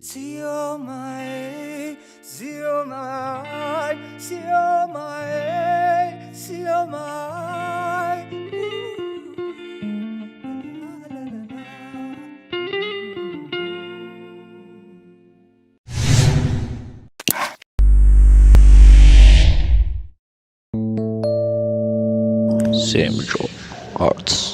Siomai, siomai, siomai, siomai. Semjo Arts.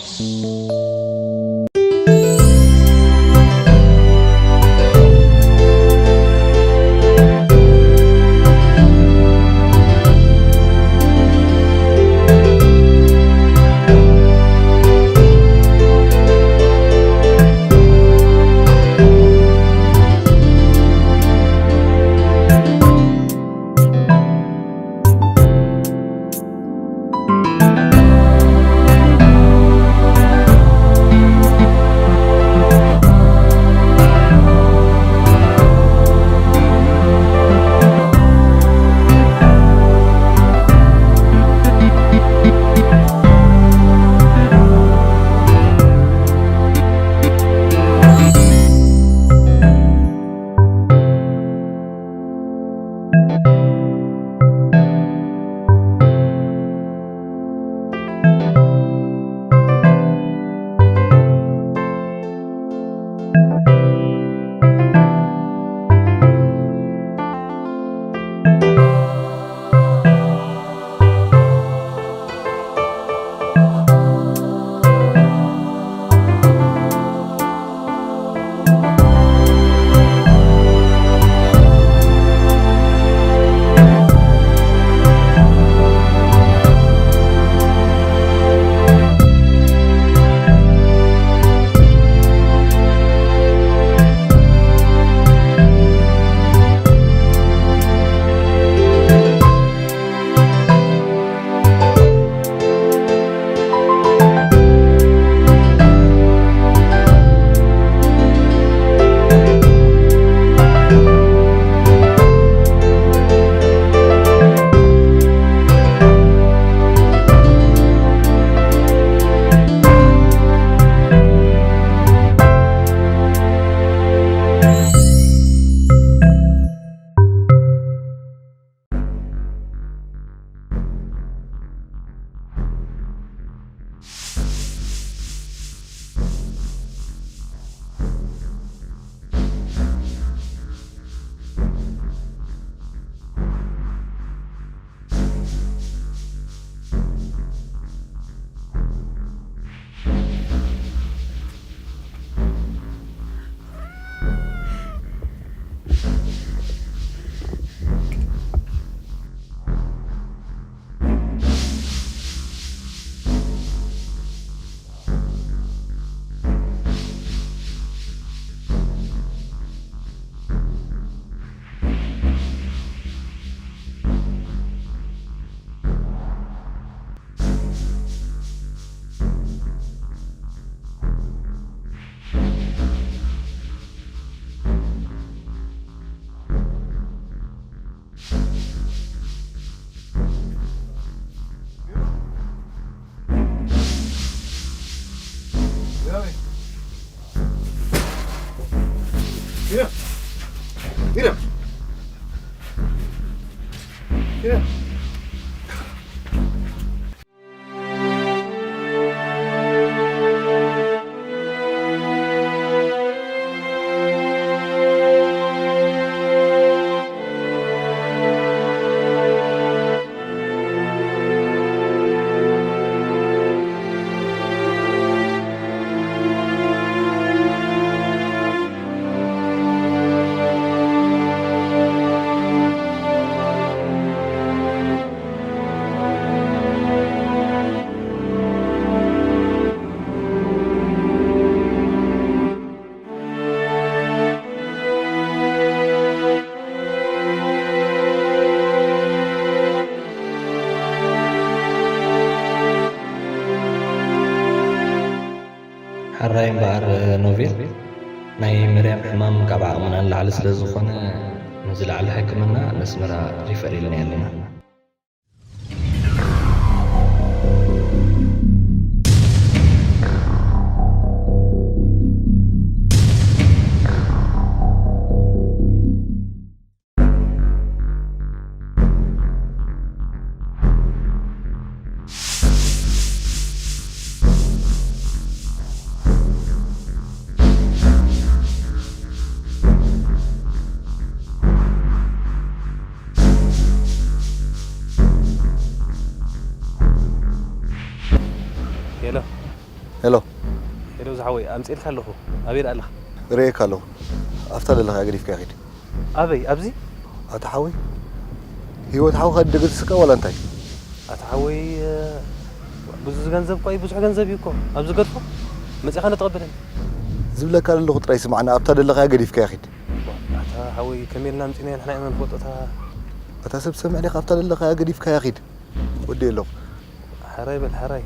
ሕራይ እምበኣር ኖቬል፣ ናይ መርያም ሕማም ካብ ዓቕምና ንላዕሊ ስለ ዝኾነ፣ ንዝለዓለ ሕክምና ነስመራ ሪፈር ኢልና ኣለና። ሓወይ፣ ኣምፅኤልካ ኣለኹ። ኣበይ ደኣ ኣለኻ? ርእየካ ኣለኹ። ኣብታ ዘለኻያ ገዲፍካያ ኺድ። ኣበይ? ኣብዚ? ኣታ ሓወይ፣ ህይወት ሓውኻ ደገ ትስቀ ዋላ እንታይ? ኣታ ሓወይ፣ ብዙ ገንዘብ እኮ እዩ፣ ብዙሕ ገንዘብ እዩ እኮ። ኣብዚ ገድፎ መፂኻ ነተቐብለኒ። ዝብለካ ዘለኹ ጥራይ ስማዕና፣ ኣብታ ዘለኻያ ገዲፍካያ ኺድ። ኣታ ሓወይ፣ ከመይ ኢልና ኣምፂእናዮ ንሕና ኢና ንፈልጦ። እታ ኣታ ሰብ ሰምዕ ዲኻ? ኣብታ ዘለኻያ ገዲፍካያ ኺድ። ወዲ ኣለኹ። ሕራይ በል፣ ሕራይ።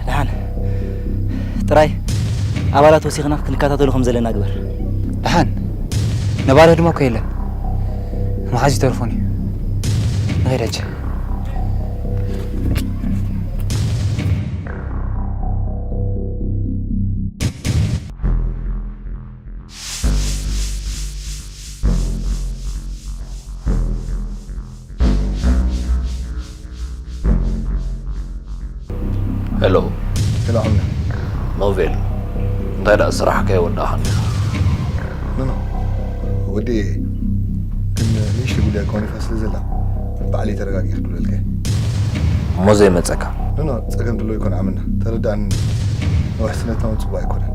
ደሓን ጥራይ ኣባላት ወሲኽና ክንከታተሎ ከም ዘለና ግበር። ደሓን ነባሪ ድማ እኮ የለን። መሓዝ ይተርፎን እዩ። ንኸይድ ሕጂ። ሄሎ። ሄሎ ዓምና። ኖቬል፣ እንታይ ደኣ ስራሕካ የወዳእኻን ኢኻ? ኖ ኖ፣ ወዲ ግን ንእሽተይ ጉዳይ ኮኒፋ ስለ ዘላ ባዕለይ ተረጋጊ ክድውለልካ። እሞ ዘይመጸካ? ኖ ኖ፣ ጸገም ድሎ ይኮን ዓምና፣ ተረዳእኒ። ንውሕስነትና እውን ጽቡቅ ኣይኮነን።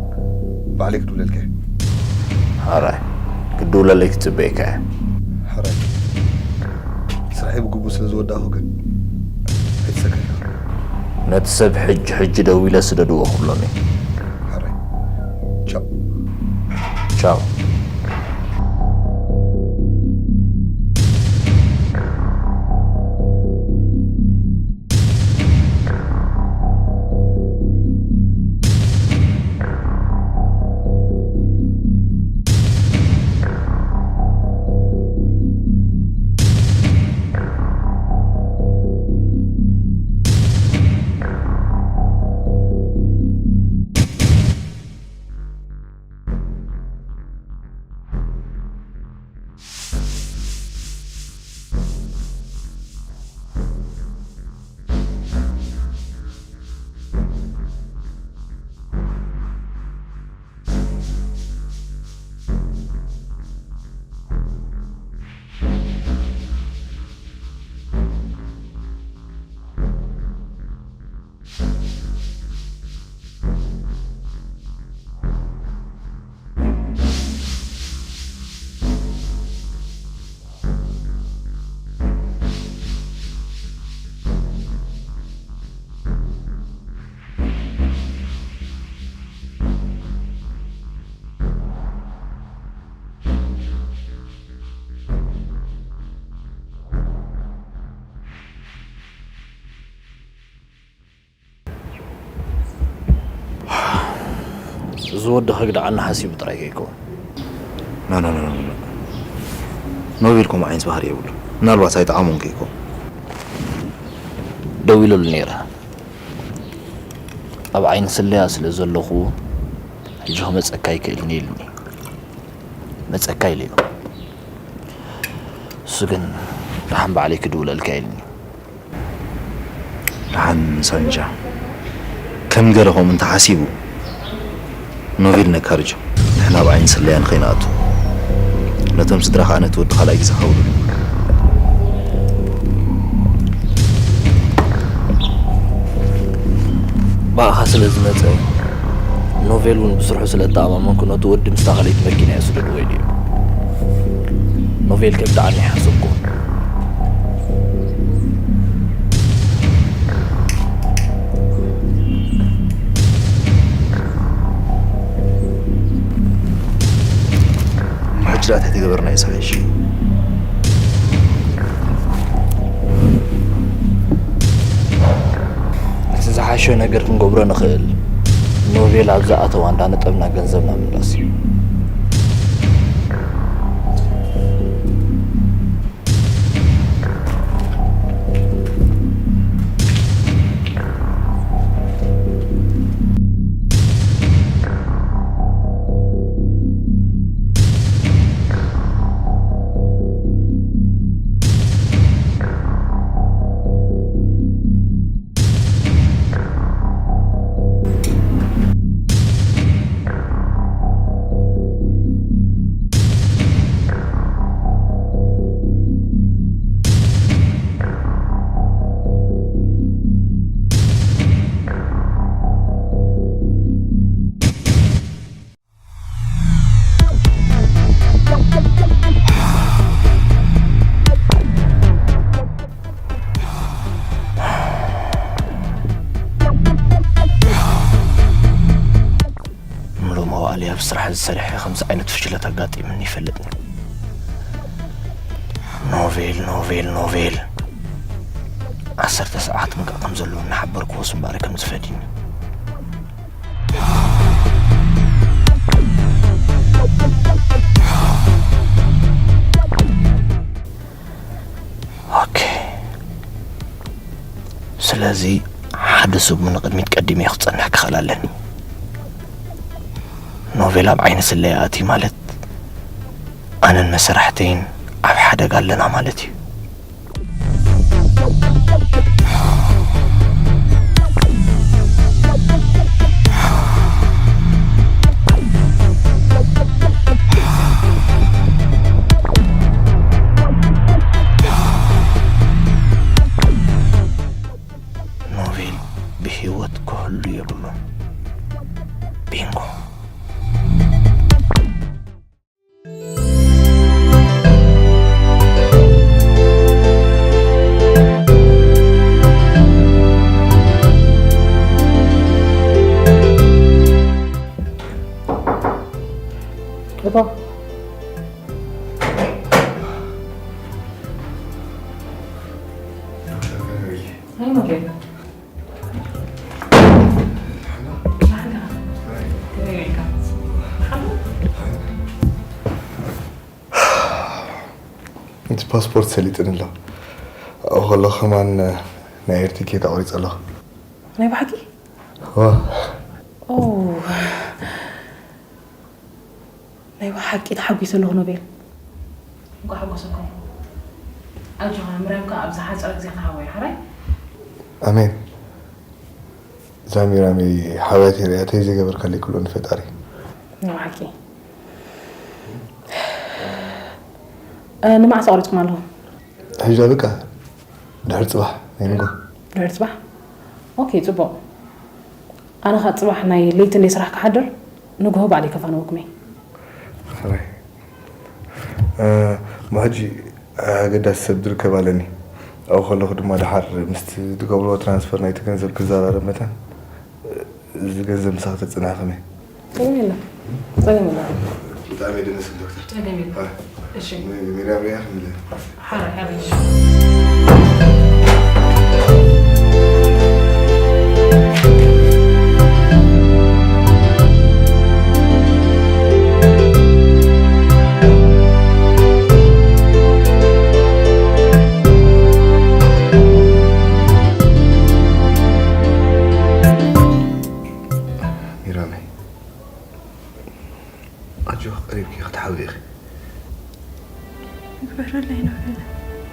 ባዕለይ ክድውለልካ። ሓራይ፣ ክድውለለይ ክጽበየካ እየ። ሓራይ፣ ስራሐይ ብግቡእ ስለ ዝወዳእኹ ግን ኣይትሰከፍ። ነቲ ሰብ ሕጂ ሕጂ ደዊለ ስደድዎ ክብሎም እየ። ሓራይ፣ ቻው። ቻው። እዚ ወዲ ከግድዓና ሓሲቡ ጥራይ ከይከውን። ኖ ኖ ኖ ኖ ኖ። ኖቤል ከምኡ ዓይነት ባህሪ የብሉ። ምናልባት ኣይጠዓሞን ከይከውን። ደዊለሉ ነይረ። ኣብ ዓይኒ ስለያ ስለ ዘለኹ ሕጂ ክመጸካ ኣይክእልን ኢልኒ። መጸካ ኢለዮ። እሱ ግን ደሓን ባዕለይ ክድውለልካ ኢልኒ። ደሓን ሳንጃ ከም ገለ ከምኡ እንተሓሲቡ ኖቬል ነካርጆ፣ ንሕና ኣብ ዓይኒ ስለያ ንኸይንኣቱ። ነቶም ስድራ ኸኣ ነቲ ወዲ ካልኣይ ግዜ ከውርዱ። ብኣኻ ስለ ዝመጸ፣ ኖቬል እውን ብስርሑ ስለ እተኣማመንኩ፣ ነቲ ወዲ ምስታ ካልኣይቲ መኪና እየ ስደድዎ ኢሉ እዩ። ኖቬል ከም ደኣ ኣይሓሰብኩ። ሕጂ ደኣ እንታይ ተገበርና እዩ ዝሓይሽ? እቲ ዝሓሸ ነገር ክንገብሮ ንኽእል፣ ኖቬል ኣብ ዝኣተዋ እንዳነጠብና ገንዘብና ምምላስ እዩ። ምሉእ መዋእለይ ኣብ ስራሕ ዝሰሪሐ ከምዚ ዓይነት ፍሽለት ኣጋጢሙኒ ይፈልጥን እዩ። ኖቬል፣ ኖቬል፣ ኖቬል። ዓሰርተ ሰዓት ምንቃቕ ከም ዘለዎ እናሓበርክዎ ስንባሪ ከም ዝፈድዩኒ። ኦኬ። ስለዚ ሓደ ሰሙን ንቕድሚት ቀዲመ ክጸንሕ ክኽእል ኣለኒ። ኖቬል ኣብ ዓይኒ ስለያ ኣትዩ ማለት ኣነን መሰራሕተይን ኣብ ሓደጋ ኣለና ማለት እዩ። ኖቬል ብህይወት ክህሉ የብሉን። ቢንጎ። እባ። ሃይ ኖቬል። እቲ ፓስፖርት ሰሊጥኒ ኣሎ። ኣብኡ ከለኹ ከማን ናይ ኤር ቲኬት ኣቑሪጸ ኣለኹ። ናይ ብሓቂ? ዋ። ኦ፣ ናይ ብሓቂ ተሓጒሰ ኣለኹ ኖቤል። እንኳዕ ሓጎሰኩም። ኣጆኻ፣ ምርያም ከኣ ኣብ ዝሓጸረ ግዜ ክትሃቦ እያ፣ ሓራይ? ኣሜን። እዛ ሚራመይ ሓውያተይ ሪኣተይ ዘይገበርካለይ ኩሉ ንፈጣሪ። ናይ ብሓቂ። እ፣ ንመዓስ ኣቑሪጽኩም ኣለኹም? ሕጂ በቃ ድሕሪ ጽባሕ ናይ ንግሆ። ድሕሪ ጽባሕ? ኦኬ፣ ጽቡቕ። ኣነ ኸኣ ጽባሕ ናይ ለይቲ እንድየ ስራሕ ክሓድር፣ ንግሆ ባዕለይ ከፋንወኩም እየ። ሕራይ። እ፣ እሞ ሕጂ ኣገዳሲ ሰብ ዝርከብ ኣለኒ። ኣብኡ ከለኹ ድማ ደሓር ምስቲ ዝገብርዎ ትራንስፈር ናይቲ ገንዘብ ክዘራረብ መታን፣ እዚ ገንዘብ ምሳኺ ተጽንሓ ከመይ? ጸገም የለን። ጸገም የለን። ብጣዕሚ እየ ደነስን ዶክተር። ጸገም የለን። ኣይ፣ እሺ። ሚ-፣ ሚርያም ሪኣ ክንብል። ሓራይ፣ ሓራይ፣ እሺ። ሚራመይ፣ ኣጆኺ፣ ቀሪብኪ ክትሓዊ ኢኺ። ግበረለይ ኖቤል።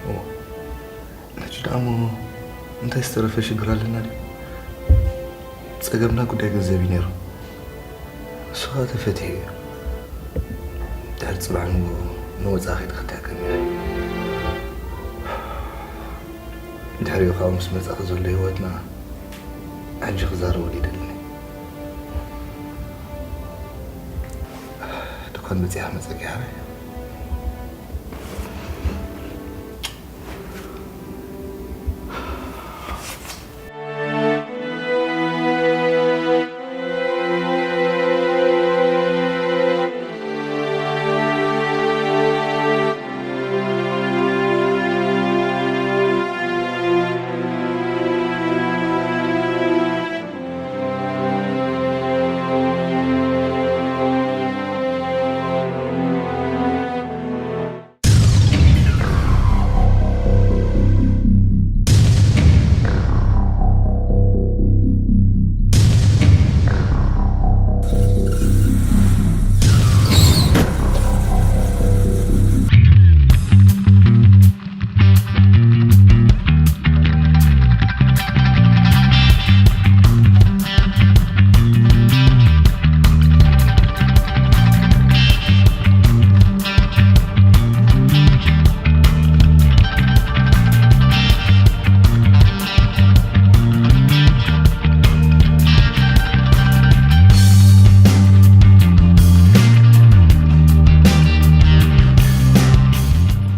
ኦ፣ ሕጂ ደኣ እሞ እንታይ ዝተረፈ ሽግር ኣለና ድዩ? ጸገምና ጉዳይ ገንዘብ እዩ ነይሩ። ንስኻ ተፈትሒ እዩ። ድሕሪ ጽባሕ ንግሆ ንወጻኢ ኸይደ ክትሕከም ኢኺ። ድሕሪኡ ካብኡ ምስ መጻእኺ ዘሎ ህይወትና ሕጂ ክዛረበሉ ይደልን። ድኳን በጺሐ ክመጸኪ ሓራይ።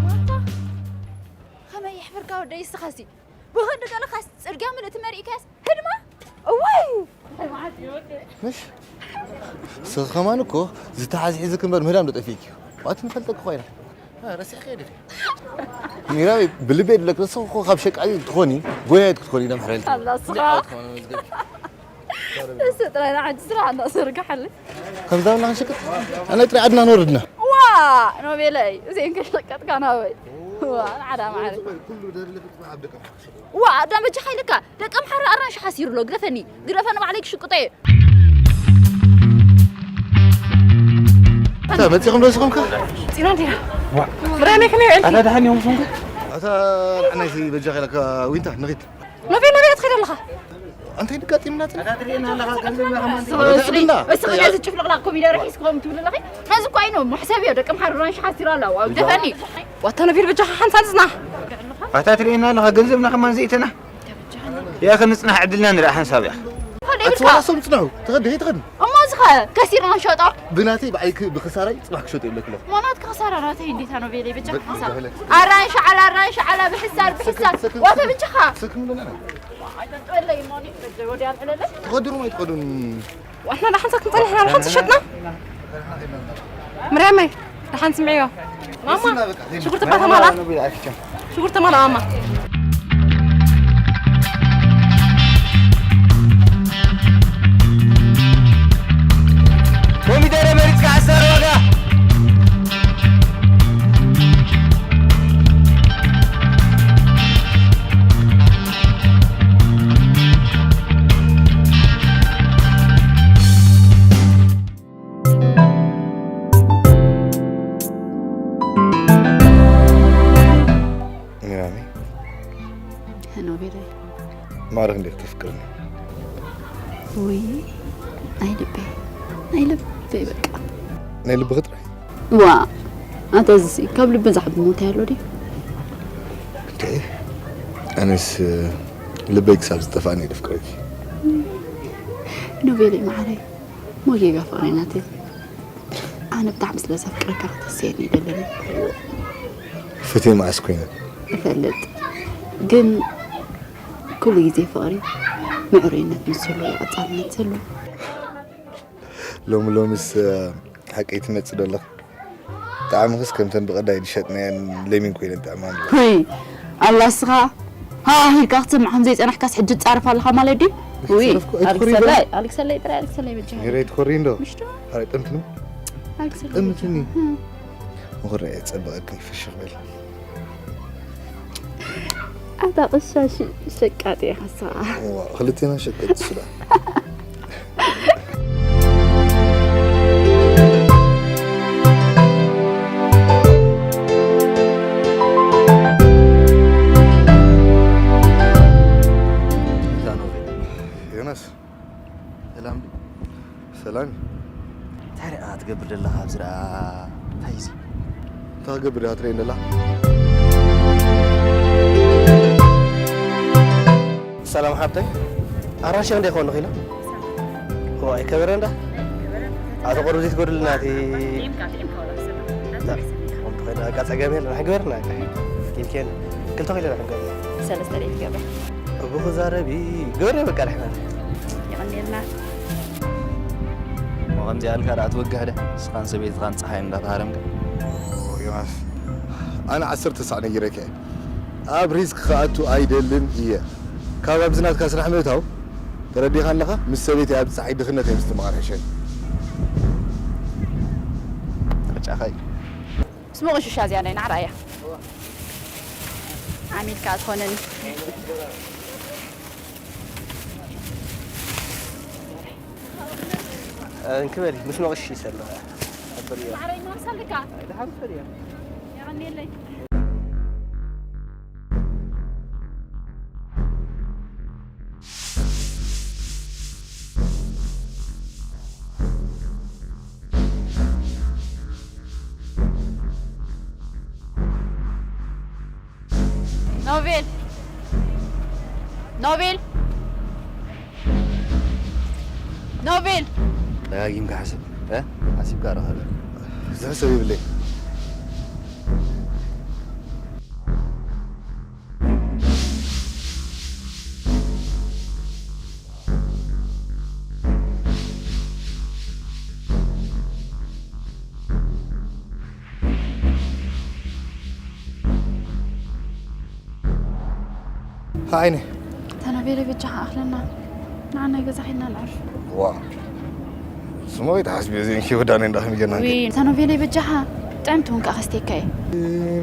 ማታ ከመይ የሕፍርካ ወደይ እስኻሲ? ብኸንዲ ገለኻስ ጽርግያ ምልእቲ መሪእካስ ህድማ? እዋይ! ምሽ? ንስኺ ከማን እኮ ዝተሓዝሒዝክ እምበር ምህዳም ዶ ጠፊእኪ እዩ? ዋት ንፈልጠኪ እኮ ኢና። አ፣ ረሲዕኪ እየ ድሌ። ሚራዊ ብልቤ ድለክ ንስኺ እኮ ካብ ሸቃሊ ትኾኒ፣ ጎያይት ክትኮኒ ኢና ምሕረልኪ። ኣላ ስኻ። ዓወት ከማን መዝገብኪ። እሱ ጥራይ ንዓዲ ስራሕ እናሰርጋሓለይ። ከምዛ ብልና ክንሸቅጥ? ኣነ ጥራይ ዓድና ንወርድና። ዋ! ኖቤለይ፣ እዚኤን ከሸቀጥካ ናበይ? ዋ፣ ንዓዳ ማዕረ። ኩሉ ደርልክ ጽባሕ ኣብ ደቀ ዋ፣ ኣዳም በጃኻ ኢልካ፣ ደቂ ኣምሓራ ኣራንሺ ሓሲሩ ኣሎ። ግደፈኒ፣ ግደፈኒ፣ ባዕለይ ክሽቅጦ እየ። እታ መጺኹም ዶ ንስኹም ከ? ጺና እንዲና። ዋ። ብራመይ ከመይ ውዒልኪ? ኣታ ደሓን እዮም ንስኹም ከ? ኣታ ንዓናይሲ በጃኻ ኢልካ ዊንታ ንኺድ። ኖቤ፣ ኖቤ፣ ትኸይድ ኣለኻ? ኣንታይ ድጋጢምና ጽና? ኣታ ትርእየና ኣለኻ፣ ገንዘብና ከማን እሱ፣ ዘይተና። እሱ፣ እሱ፣ እዚ ጭፍልቕላቕ ኮሚደረ ሒዝክዎም ትብል ኣለኺ? ነዚ እኮ ኣይኖ፣ መሕሰብ እዮ፣ ደቂ ኣምሓራ ኣራንሺ ሓሲሩ ኣሎ። ዋው፣ ግደፈኒ። ዋታ ኖቤል በጃኻ ሓንሳብ ጽና። ኣታ ትርእየና ኣለኻ፣ ገንዘብና ከማን ዘይተና። ያ ክንጽናሕ ዕድልና ንርኢ ሓንሳብ እያ። ኸደ ኣቲ ይብልካ። ዋላ ሶም ጽንሑ፣ ትኸዲ፣ ትኸዲ። እሞ እዚ ኸ ከሲርና ንሸጦ? ብናተይ ብዓይክ ብኽሳራይ ጽባሕ ክሸጦ ይብለክ ኣለኹ። እሞ ናትካ ኽሳራ ናተይ እንዴት ነው ቤለይ? በጃ ብ-፣ ኽሳራ። ብህለት። ኣራንሺ ዓላ፣ ኣራንሺ ዓላ፣ ብሕሳር፣ ብሕሳር። ሰክን፣ ዋተ ሰክን። ብቻኻ። ሰክን ብለና። ኣይጠጥለይ እሞ እኔ ወዲያ ኣልዕለለይ። ትኸዱን ወይ ትኸዱን? ዋሕና ደሓን ሳክን ጸኒሕና ንሓንቲ ሸጥና። ምርያመይ፣ ደሓን ስምዕዮ። ማማ፣ ሽጉርቲ እባ ተማልኣ። ሽጉርቲ ተማልኣ ማማ። ኮሚደረ መሪጽካ ሓሳር ዋጋ። ሚራሚ። ኖቤለይ። ማዕረ ክንደይ ክተፍቅርኒ? ውይ፣ ናይ ልበይ፣ ናይ ልበይ በቃ። ናይ ልብኺ ጥራይ? ዋ፣ ኣታ እዚሲ ካብ ልቢ ዝዓቢ ሞት ኣሎ ድዩ? እንዴ፣ ኣነስ ልበይ ክሳብ ዝጠፍኣኒ እየ ዘፍቅረኪ። ኖቤለይ ማዕረይ፣ ሞጌጋ ፍቕረይ ናተይ። ኣነ ብጣዕሚ ስለ ዘፍቅረካ ክትሕሰየኒ ይደለኒ። ፍትህ መዓስ ኮይነ? እፈልጥ። ግን ኩሉ ግዜ ፍቕሪ ምዕሩይነት ምስ ህልዎ እዩ ቀጻልነት ዘለዎ። ሎሚ ሎምስ ሓቀይ ትመጽእ ዶ ኣለኻ? ጣዕምኽስ ከምተን ብቐዳይ ዝሸጥናየን ለሚን ኮይነን ጥዕማ ኣለዋ። ሁይ፣ ኣላ እስኻ ሃ ሂልካ ክትሰምዕ ከም ዘይጸናሕካስ ሕጂ ትጻረፍ ኣለኻ ማለት ድዩ? ውይ፣ ኣይትኮሪ፣ ኣይትኮሪ ኣልክሰለይ፣ ዶ? ኣልክሰለይ ጥራይ፣ ኣልክሰለይ በጃኻ። ሜሪ ኣይትኮሪ እንዶ? ምሽ ዶ? ሓራይ ጠምትኒ? ኣልክሰለይ ጠምትኒ? በጃኻ። እም። ምኹራይ የጸበቐክን ፍሽኽ በል። ኣታ ቀሻሺ ሸቃጢ ኢኻ ሰብኣ። እዋ፣ ክልቴና ሸቀጥቲ ስላ። ዮናስ፣ ሰላም። ሰላም። ገብር ዘለኻ ኣብዚ ደኣ እንታይ እዚ? እንታይ ክገብር እያ ትርእየኒ ዘላ? ሰላም ሓብተይ፣ ኣራንሺ ክንደይ ክኾን ኢላ? ዋይ ከበረ እንዳ ኣቶ ቅሩብ ዘይትጎድልና እቲ ከምቲ ኮይና በቃ ጸገም የለን። ግበርና በቃ። ኪንኬን ክልተ ኪሎ ዳ ክንገብር። ሰለስተ ደይ ትገብር። እቡ ክዛረቢ ግበሪ በቃ ድሕና። የቐንየልና። እሞ ከምዚኣ ኢልካ ደኣ ትወግሕ ደ? ንስኻን ሰበይትኻን ጸሓይ እንዳተሃረምካ። ዮናስ፣ ኣነ ዓሰርተ ሳዕ ነጊረካ እየ። ኣብ ሪስክ ክኣቱ ኣይደልን እየ። ካብ ኣብዚ ናትካ ስራሕ ምእታው ተረዲኻ ኣለኻ? ምስ ሰበይተይ ኣብ ጸሓይ ድኽነት እየ ምስትምቓር ሕሸኒ። ምርጫኻ እዩ። ስሙ ቅሽሻ እዚኣ ናይ ናዕራ እያ። ዓሚልካ ትኾነኒ። እንክበል ምስ መቕሽ ይሰለኻ። ኣበል እያ። ማዕረይ ማርሳልካ። ደሓን ሰሪያ። የቐንየለይ። ኖቤል! ኖቤል! ኖቤል! ደጋጊምካ ሓስብ፣ እ? ሓሲብካ ርኸብ። ዝሕሰብ ይብለይ። ዓይነ። ተኖቤለ በጃኻ ኣኽለና። ንዓና ገዛ ኸይድና ንዕርፍ። ዋ። ስሞይ ተሓስቢ እዚ እንኪ ወዳኒ እንዳኸም ጌርና። ዊ፣ ተኖቤለ በጃኻ። ጥዕምቲ እውን ከኣ ከስቴካ እየ።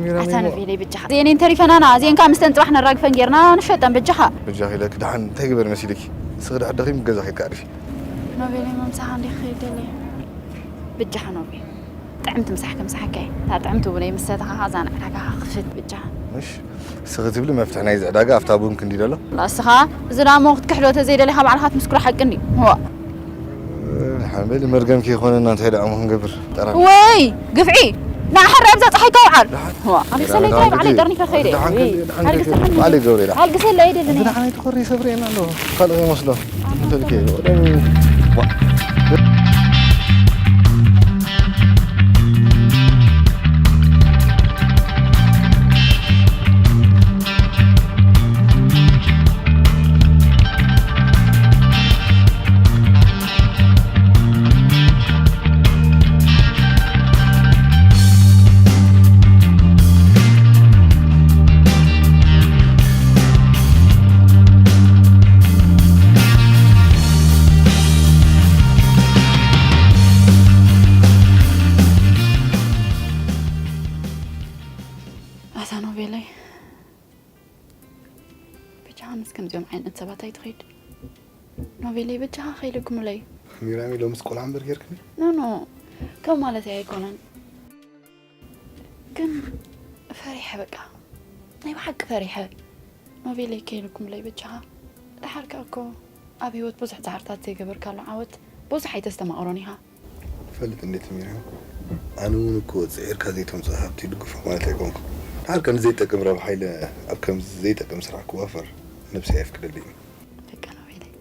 ሚራሚ ኣታ እሞ። ኖቤለ በጃኻ። እዚኤን እየን ተሪፈናና። እዚኤን ከኣ ምስተን ጽባሕ ነራግፈን ጌርና ንሸጠን በጃኻ። በጃኺ ኢለኪ ደሓን እንታይ ግበር መሲልኪ? ንስኺ ድሕር ደኺም ገዛ ኸይድካ ኣዕርፊ። ኖቤለ እሞ ምሳኻ እንዲኺ ክኸይድ ደልየ። በጃኻ ኖቤል። ጥዕምቲ ምሳሕ ከምሳሓካ እየ። እታ ጥዕምቲ እውን እየ ምሰተኻ ኸኣ እዛ ንዕዳጋ ክፍት በጃኻ። ምሽ? ንስኺ ትብሊ መፍትሒ ናይዚ ዕዳጋ ኣብታ ቡን ክንዲ ደሎ? ንስኻ እዚ ደኣ እሞ ክትክሕዶ ተዘይደሊኻ ባዕልኻ ትምስክሮ ሓቂ እንድዩ። እዋ። ሓንበል መርገም ከይኮነና እንታይ ደኣ እሞ ክንገብር? ጠራ። ወይ ግፍዒ! ንዓ ሕራይ ኣብዛ ጸሓይ ከውዓል። ደሓን። እዋ፣ ኣልግሰለይ ደሓን እንታይ ባዕለይ ግዜ። ጠርኒፈ ከይደ። ደሓን እይ፣ ክንዲ፣ ደሓን ኣልግሰለይ። ግዜ። ባዕለይ ገብረ ደሓን። ኣልግሰለይ ኣይደልን እየ። ደሓን ኣይትኾሪ ሰብሪ ኢና ኣሎ። ካልእ ይመስሎ። ተልኬ ወደ ዋ። ኣታ ኖቤለይ፣ በጃኻ ምስ ከምዚኦም ዓይነት ሰባት ኣይትኸይድ። ኖቤለይ፣ በጃኻ ከይልግሙለይ። ሚራሚ፣ ሎምስ ቆልዓ እምበር ጌርክኒ? ኖ፣ ኖ፣ ከም ማለተይ ኣይኮነን። ግን ፈሪሐ በቃ። ናይ ብሓቂ ፈሪሐ። ኖቤለይ፣ ከይልግሙለይ በጃኻ። ደሓር ከኣ እኮ ኣብ ህይወት ብዙሕ ጻዕርታት ዘይገበርካሉ ዓወት ብዙሕ ኣይተስተማቕሮን ኢኻ። ትፈልጥ እንዴት ሚራም? ኣነ እውን እኮ ጽዒርካ ዘይተምጽኦ ሃብቲ ይድግፎ ማለት ኣይኮንኩ። ደሓር ከ ንዘይጠቅም ረብሓ ኢለ ኣብ ከምዚ ዘይጠቅም ስራሕ ክዋፈር ነብሰይ ኣየፍቅደለይን። በቃ ኖቤለይ፣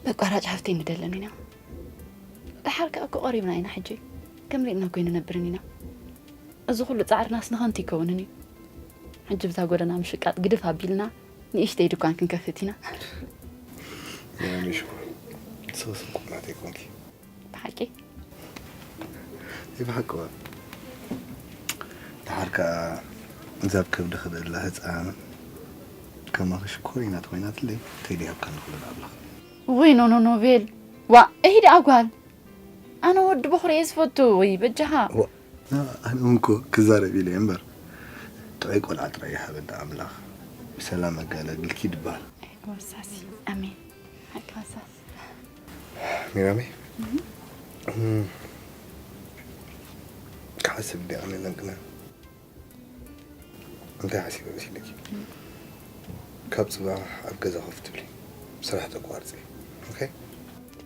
መቋራጭ ሃብቲ ንደልን ኢና። ደሓር ከኣ እኮ ቀሪብና ኢና ሕጂ። ከም ርኢና እኮ ኣይንነብርን ኢና። እዚ ኩሉ ጻዕርናስ ንኸንቱ ኣይከውንን እዩ። ሕጂ ብታ ጎደና ምሽቃጥ ግድፍ ኣቢልና ንእሽተይ ድኳን ክንከፍት ኢና። ሚራሚ ሽኮር፣ ንስኺ ስንቁቕ ናተይ ኮንኪ። ብሓቂ? እይ ብሓቂ እዋ። ደሓር ከኣ እዛ ኣብ ከብዲ ክደላ ህፃን ከማኺ ሽኮሪና ተኾይናትለይ ተይደ ሃብካ ንኹሉ ንኣምላኽ። ውይ ኖ ኖ ኖቤል። ዋ እሂ ደኣ ጓል። ኣነ ወዲ ቦኽሪ እየ ዝፈቱ። ውይ በጃኻ። ዋ፣ ኣነ እውን እኮ ክዛረብ ኢለ እየ እምበር ጥዑይ ቆልዓ ጥራይ ይሃበና ኣምላኽ። ብሰላም ኣገላግልኪ ድበሃል። ኣይኮሳሲ። ኣሜን። ኣይኮሳሲ። ሚራሚ፣ እም፣ ክሓስብ እንዲ ኣነ ለንቅነ። እንታይ ሓሲበ መሲልኪ? ካብ ጽባሕ ኣብ ገዛ ኮፍ ትብሊ፣ ስራሕ ተቋርጺ። ኦኬ?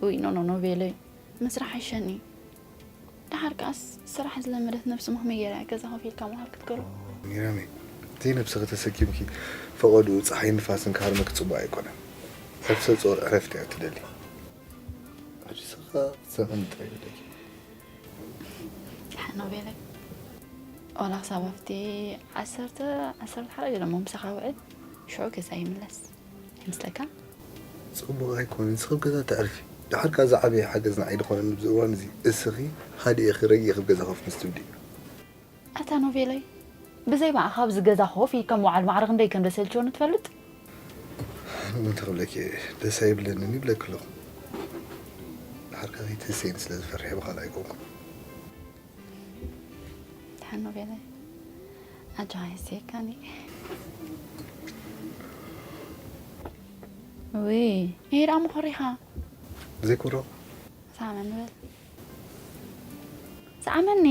ውይ፣ ኖ፣ ኖ፣ ኖ፣ ቤለይ፣ ምስራሕ ኣይሸኒ። ደሓር ከኣስ ስራሕ ዝለመደት ነብሲ መኽመይ ገይራ እያ ገዛ ኮፍ ኢልካ ምውዓል ክትገርም። ኒራሚ፣ ዘይነብስኺ ተሰኪምኪ ፈቐድኡ ጸሓይን ንፋስን ክሃርመኪ ጽቡቕ ኣይኮነን። ነብሰ ጾር ዕረፍቲ እያ ትደሊ። ሕጂ ስኻ ክትሰኽኒ ጥራይ ይብለኪ። ደሓን ኖቤለይ። ዋላ ክሳብ ኣብቲ ዓሰርተ፣ ዓሰርተ ሓደ ገለ እሞ ምሳኻ ውዕል፣ ሽዑ ገዛ ይምለስ። ይመስለካ? ጽቡቕ ኣይኮነን። ንስኺ ኣብ ገዛ ተዕርፊ። ደሓር ከኣ ዝዓበየ ሓገዝ ንዓይ ዝኾነኒ ኣብዚ እዋን እዚ እስኺ ሃዲእኺ ረጊእኺ ኣብ ገዛ ኮፍ ምስ ትብሊ እዩ። ኣታ ኖቬለይ፣ ብዘይ ብኣኻ ኣብዚ ገዛ ኮፍ ኢልካ ምውዓል ማዕረ ክንደይ ከም ዘሰልችወኒ ትፈልጥ? ኣነ እውን ተኽብለኪ ደስ ኣይብለንን ይብለኪ ኣለኹ። ደሓር ከኣ ከይትህሰይኒ ስለ ዝፈርሕ ብኻልእ ኣይኮንኩን። ደሓን ኖቬለይ፣ ኣጆኻ የስየካኒ። ውይ፣ ይሄ ደኣ መኾሪኻ። ዘይኮረኹ። ሰዓመኒ በል። ሰዓመኒ።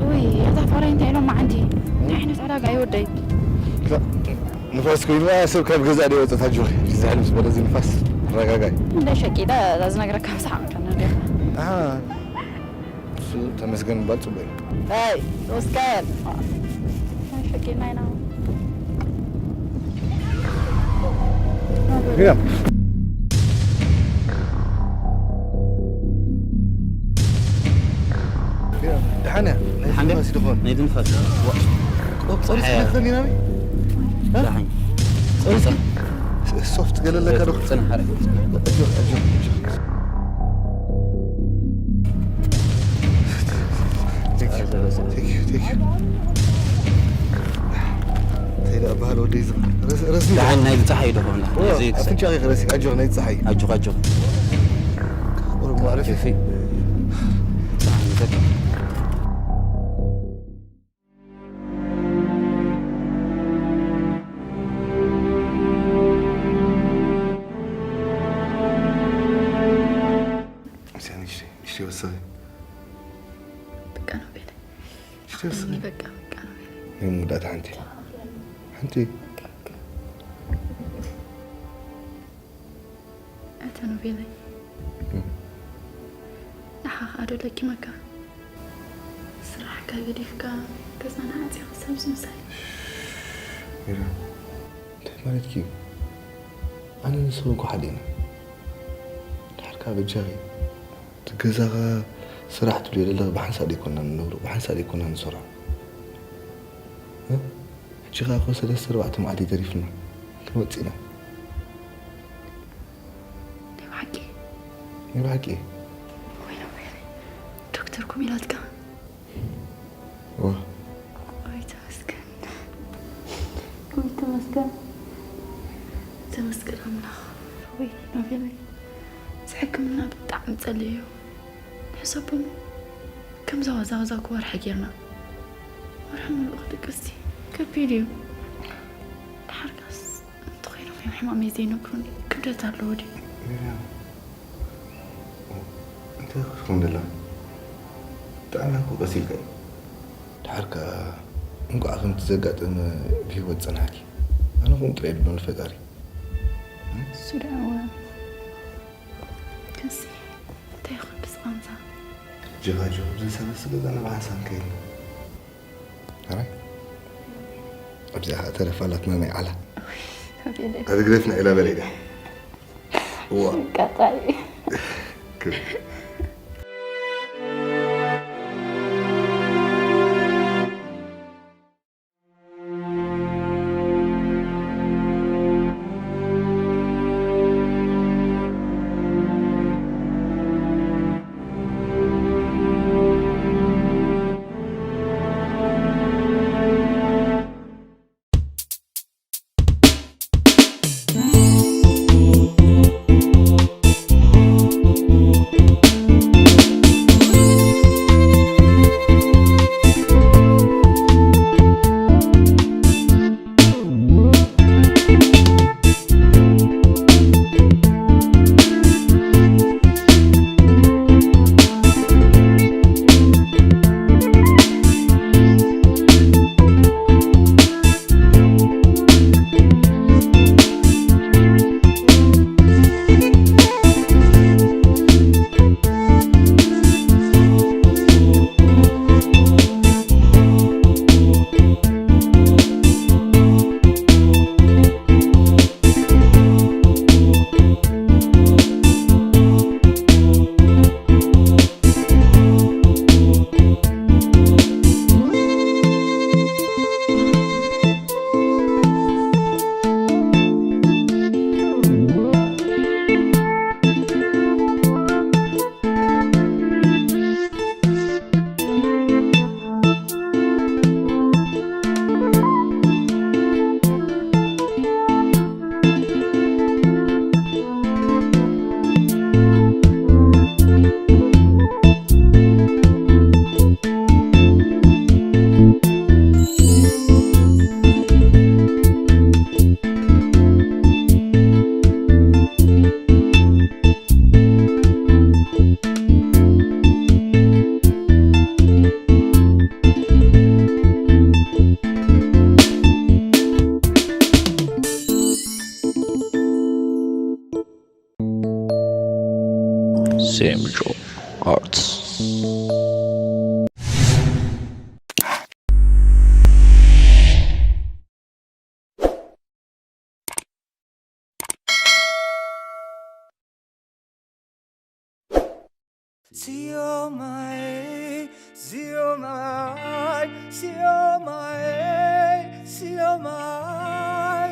ውይ፣ እታ ፍቕረይ እንታይ ኢሎማ ዓንዲ? እንታይ ዓይነት ዕዳጋ እዩ ወደይ? ንፋስ ኮይኑ፣ ዋ፣ ሰብ ካብ ገዛ ዶ ይወጽእ? ኣጆኺ፣ ዝሕል ምስ በለ እዚ ንፋስ፣ ረጋጋይ። እንደ ሸቂለ፣ እዛ ዝነግረካ ምሳሕ መካና እንዲኻ። ኣሃ፣ እሱ ተመስገን ምባል ጽቡቕ እዩ። ኣይ፣ ተመስገን። ናይ ሸቂልና ኢና። ቢራ። ቢራ። ደሓን እያ። ናይ ደሓን ድያ? ትንፋስ ይድኾን። ናይ ትንፋስ። ዋ። ቆ-፣ ጸሎት ሓያ። ክነፍተን ኢና። እ? ደሓን። ጸሎት። ሶፍት ገለ ኣለካ ዶ? ጽንሕ፣ ሓረ። ኣጆ፣ ኣጆ፣ ኣጆ። Thank you, thank you, thank you። እንታይ ደኣ በሃል ወደይ ዝም-፣ ረስ-፣ ረስ-፣ ደሓን ናይ ጸሓይ ዶ ኾን? ኦ፣ እዚ ክስ-፣ ኣፍንጫ ኸይረሲ፣ ኣጆኽ ናይ ጸሓይ። ኣጆኽ፣ ኣጆኽ። ቁሩብ ማዕረፊ። ኬፊ። ጸሓይ ንዘካ። እስያ ንሽተይ፣ ንሽተይ ወሰኺ። በቃ ነው ቤለ። ንሽተይ ወሰኺ። እኔ በቃ፣ በቃ ነው ቤለ። ናይ መወዳእታ ሓንቲ። ሓንቲ። በቃ፣ በቃ። ኣታ ኖቬለይ፣ እም። ንዓኻ ኸኣ ዶ ለኪመካ? ስራሕካ ገዲፍካ፣ ገዛና ዓጺኻ፣ ሰብ ዝምሳይ። ሜራ፣ እንታይ ማለትኪ እዩ? ኣነ ንስኺ እኮ ሓደ ኢና። ድሓር ከኣ በጃኺ፣ እቲ ገዛኻ ስራሕ ትብልዮ ዘለኺ ብሓንሳእ ደይኮንና ንነብሮ፣ ብሓንሳእ ደይኮንና ንሰርሖ። እ? ሕጂ ኸኣ እኮ ሰለስተ ኣርባዕተ መዓልቲ ተሪፉና ክንወጽእ ኢና። ናይ ብሓቂ? ናይ ብሓቂ። ወይነ ወይነ። ዶክተር ኮም ኢላትካ? ዋ። ወይ ተመስገን። ወይ ተመስገን። ተመስገን ኣምላኽ። ወይ ኖቬለይ። እዚ ሕክምና ብጣዕሚ ጸሊእዮ። ሕሰቦሞ። ከምዛ ዋዛ ዋዛ እኮ ወርሒ ጌርና። ወርሒ ሙሉእ ክትቅስቲ ከቢድ እዩ። ደሓርካስ እንተኾይኖም እዮም ሕማመይ ዘይነግሩኒ። ክብደት ኣለዎ ድዩ? ሚርያም፣ እንታይ ክትኮን ደላ? ብጣዕሚ እኮ ቀሲልካ እዩ። ደሓርካ እንቋዕ ከምቲ ዘጋጠመ ብህይወት ጸናሕኪ። ኣነ ከምኡ ጥራይ ይብሎ ንፈጣሪ። እሱ ደኣ እወ። ክንሲ እንታይ ይኹን ብዝቃምዛ። ጀባጆ፣ ብዘሰበስ ገዛና ብሓንሳብ ከይድ። ኣራይ። ኣብዚኣ ኸኣ ተረፋላትና ናይ ዓላ። ኣቤለ። ኣዝግደፍና ኢላ በለ ኢላ። እዋ። ቀጣይ። ክብ። Semjo Arts. Siomai, siomai, siomai, siomai.